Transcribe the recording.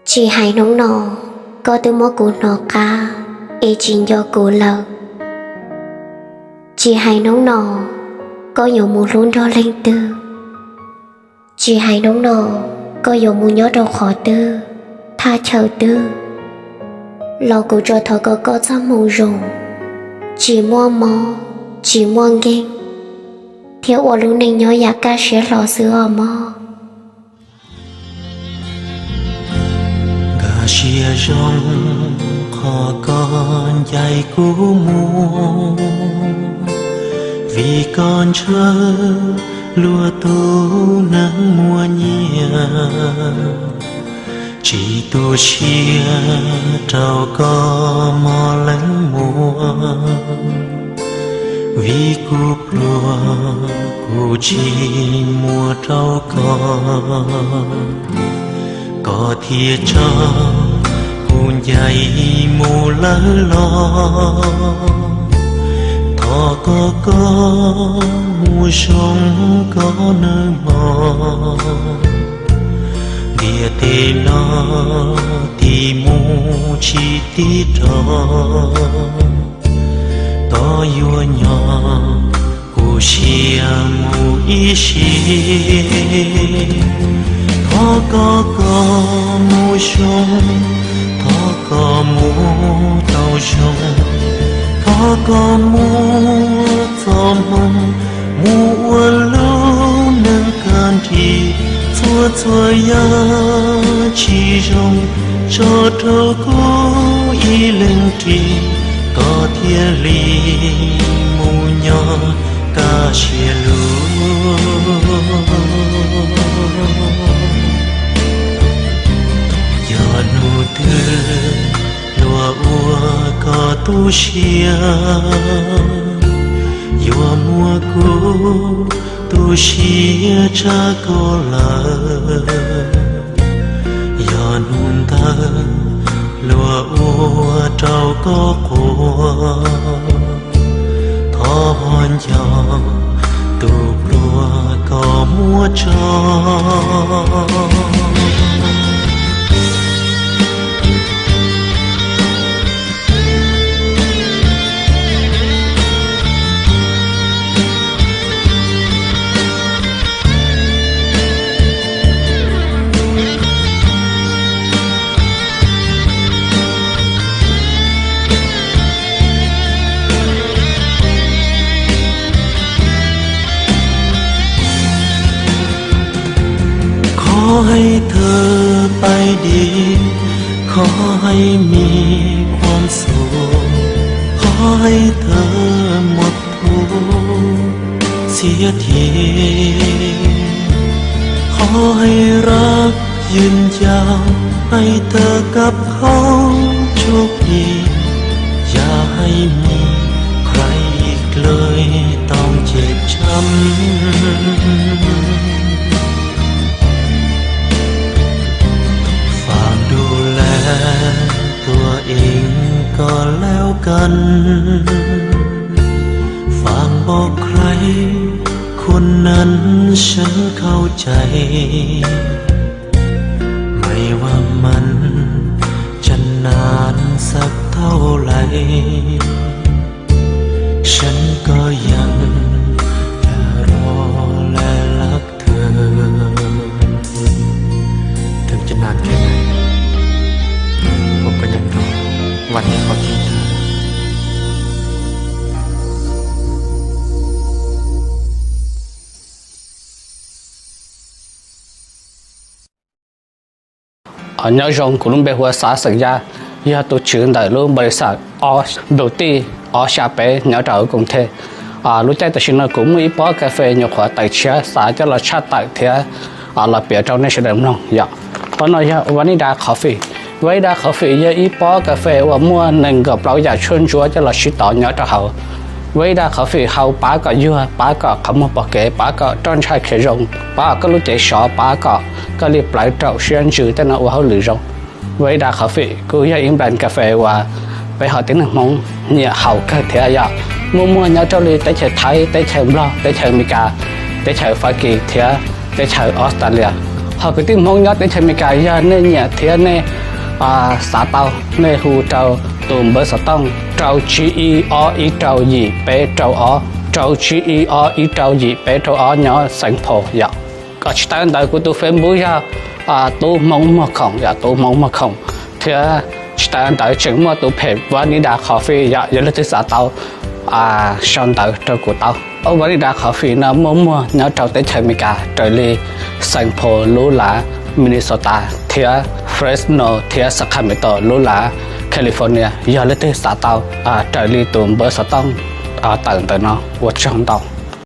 Tsis hais hnub no koj twb muab kuv hnov qab es tsis nco kuv lawm. Tsis hais hnub no koj yuav mus hlub nrog leej twg. Tsis hais hnub no koj yuav mus nyob rau qhov twg, thaj chaw twg, los kuv tsuas thov kom koj txoj hmoo zoo, tsis muaj mob, tsis muaj nkeeg, thiab ua lub neej nyob yam kaj siab hlo xwb os mog. Nkag siab zoo qhov koj ncaim kuv mus, vim koj ntshaw luag tus neeg muaj nyiaj, tsis tu siab rau koj mog leej muam. Vim kuv pluag kuv tsis muaj rau koj, koj thiaj tso kuv ncaim mus lawm los. Thov kom koj mus zoo koj nawb mog, ntiaj teb no tib mus tsis tib rov. Koj yuav nyob kuv siab mus ib sim. Thov kom koj mus zoo, thov koj mus tau zoo, thov koj muab txoj hmoo mus ua lub neej kaj nrig, txhua txhua yam tsis zoo tso rau kuv ib leeg ris, koj thiaj li mus nyob kaj siab lug. Yog hnub twg luag ua koj tu siab, yuav muab kuv tu siab tshaj koj lawm. Yog hnub ntawd luag ua rau koj quaj, thov nco tus pluag koj muab tso. Khov hais thawj paib di, khov hais mi khuam xu, khov hais thawj muaj phu txiav thi, khov hais rab ywj ncaus, hais thawj kab khaub tsuj plig, yam hais mi qhais dlawg tau cem tsam. Phạt đủ lẹ tua ing có léo căn, phạt bộc khlais khốn nạn sân khấu chạy, mày và mắn chân nản sắc thâu lạy, sân có dặn là ro lẹ lắc thường. Đừng chân nản thế này, không có nhận ra,วันที่เขาทิ้งเธอ Nyob zoo, kuv lub npe hu ua Xav Xeem Yaj, yog tus tswv ntawm lub npaus lis xas Ob Dug Tij ob xya peb nyob rau Koom Thej. Lub caij tam sim no kuv muaj ib pob kas fes nyuam qhuav tawm tshiab xav coj los tshaj tawm thiab los piav rau nej sawv daws mloog yom. Pob no yog Vanida Coffee. Vanida Coffee yog ib pob kas fes uas muaj nees nkaum plaub yam tshuaj ntsuab coj los sib tov nyob rau hauv. Vanida Coffee hau pab kom yuag, pab kom qhov muag pom kev, pab kom roj ntsha khiav zoo, pab kom koj lub cev sov, pab kom koj li plawv raum siab ntsws tej no ua hauj lwm zoo. Vanida Coffee kuj yog ib brand kas fes uas peb hom tib neeg Hmoob nyiam haus kawg thiab yom. Muaj muaj nyob rau li teb chaws Thaib, teb chaws Nplog, teb chaws Amelikas, teb chaws Fab Kis thiab teb chaws Australia. Ho kwv tij Hmoob nyob teb chaws Amelikas, yog nej nyiam thiab nej xav tau, nej hu rau tus npawb xov tooj rau tsib ib ob ib rau yim peb rau ob, rau tsib ib ob ib rau yim peb rau ob nyob Saint Paul yom. Tsis tas ntawd kuv tus Facebook yog Tub Hmoob Muag Khoom yom, Tub Hmoob Muag Khoom. Thiab tsis tas ntawd tseem muaj tus phem Vanida Coffee yom, yog leej twg xav tau sau ntawv rau kuv tau. Vanida Coffee no muaj muag nyob rau teb chaws Amelikas raws li Saint Paul lub lav Minnesota thiab Fresno thiab Sacramento lub lav California, yog leej twg xav tau raws li tus npawb xov tooj tawm ntawm no. Ua tsaug ntau.